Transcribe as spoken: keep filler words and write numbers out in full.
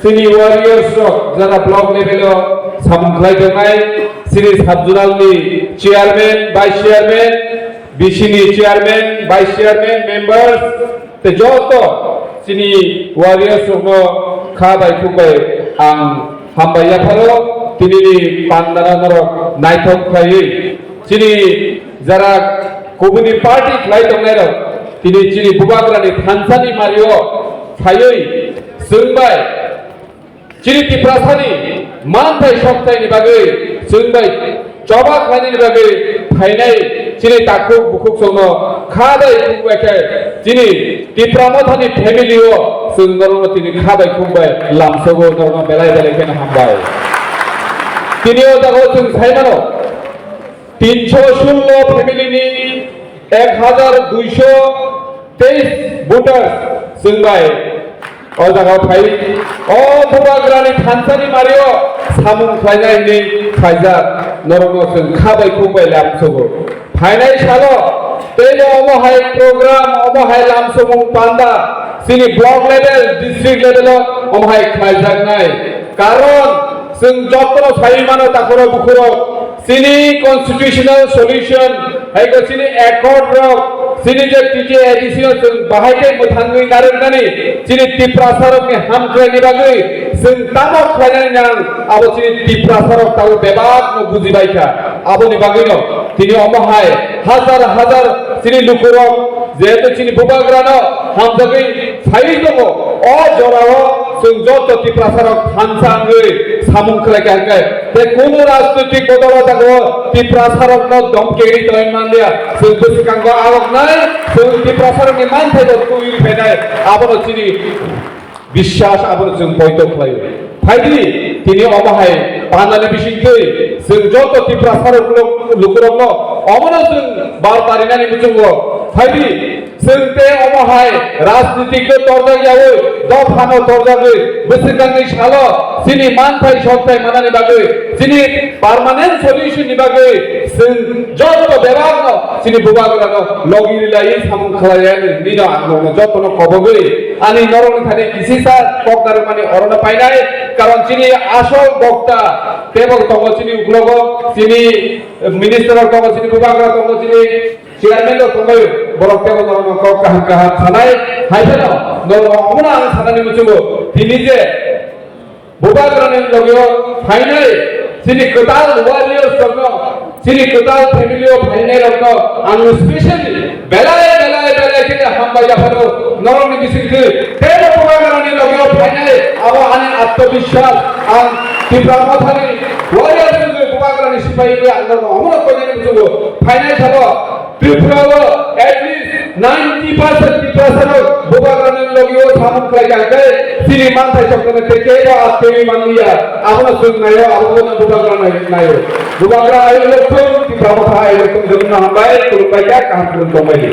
Chini warriors rok jara block level o samung khlai tongnai, chini sub zonal ni chairman, vice chairman, B C ni chairman, vice chairman, members, tei joto chini warriors rokno kha bai khuk bai ang hambai yapharo, tini ni pandana norok naithok khlaiwi. Chini jara kubuni party khlai tongnai rok, tini chini bubagrani thansa ni mario phaiwi chwng bai chini Tiprasani manthai sokthai ni bagwi chwng bai choba khlainani bagwi phainai chini takhuk bukhuk songno kha bai khuk bai khe chini Tipra Mothani family o chwng norokno tini kha bai khuk bai lamsogo norokno belai belai kheno hambai. Tini o jaga o chwng sai mano, tinsho sullo family ni ek hajar duisho teis voters chwng bai o jaga o phai, o bubagrani thansani mario samung khlainai hinwi khaijak, norokno chwng kha bai khuk bai lamsogo. Phainai salo teibo omo hai program, omo hai lamsomung panda chini block level, district level o omo hai khlaijaknai. Karon chwng jotono sai mano takhoro bukhurok, chini constitutional solution, hai khe chini accord rok, chini je T T A D C no chwng bahai khe mwthangwi narwknani, chini Tiprasa rokni hamkrai ni bagwi chwng tamo khlainani nang, abo chini Tiprasa rok tabuk bebak no buji bai kha. Aboni bagwi no tini omo hai hajar hajar chini lukurok jehetu chini bubagrano hamjagwi phaiwi tongo, o jorao chwng joto Tiprasarok thansa wngwi samung khlai kha hwnkhe, tei kunu rajnoitik bodol o jagao Tiprasarokno domkegwi tongwi manliya. Chwng bwswkango awoknai, chwng Tiprasarokni manthai bo twiwi phainai, abono chini biswas, abono chwng poito khlaio. Phaidi, tini omo hai panani bisingtwi chwng joto Tiprasarok luk-, lukurokno omono chwng bar parinani muchungo. Phaidi, chwng tei omo hai rajnitik no torjak yaui, dophano torjagwi, bwswkangni salo chini manthai sokthai manani bagwi, chini permanent solution ni bagwi chwng joto bebakno chini bubagrano logi rilaiwi samung khlaiya hinwi nino ang nokno jotono kobogwi ani norokni thani kisisa kok narwkmani orono painai, karon chini asol bokta tebo tongo chini uklogo, chini minister rok tongo, chini bubagra tongo, chini chairman rok tongo, borok tebo norokno kok kaham kaham sanai, hai phano norokno omono ang sanani muchungo, tini je Bubagrani logio phainai chini kwtal warriors rokno, chini kwtal family o phainai rokno ang specially belai belai belai khe hambai yapharo norokni bisingtwi teibo Bubagrani logio phainai abo ani atmabiswas ang Tipra Mothani warriors rokni Bubagrani sipai wngwi ang norokno omono koinani muchungo phainai sabo Tripura o at least ninety percent Tiprasa rok Bubagrani logio samung khlai kha hwnkhe chini manthai sokthai tei kebo atkewi manliya. Abono chwng naio, abono Bubagra nai-, naio. Bubagra ayuk lokthung, Tipra Motha ayuk lokthung, jotono hambai, khulumbai kha, kaham khulum tongbai di.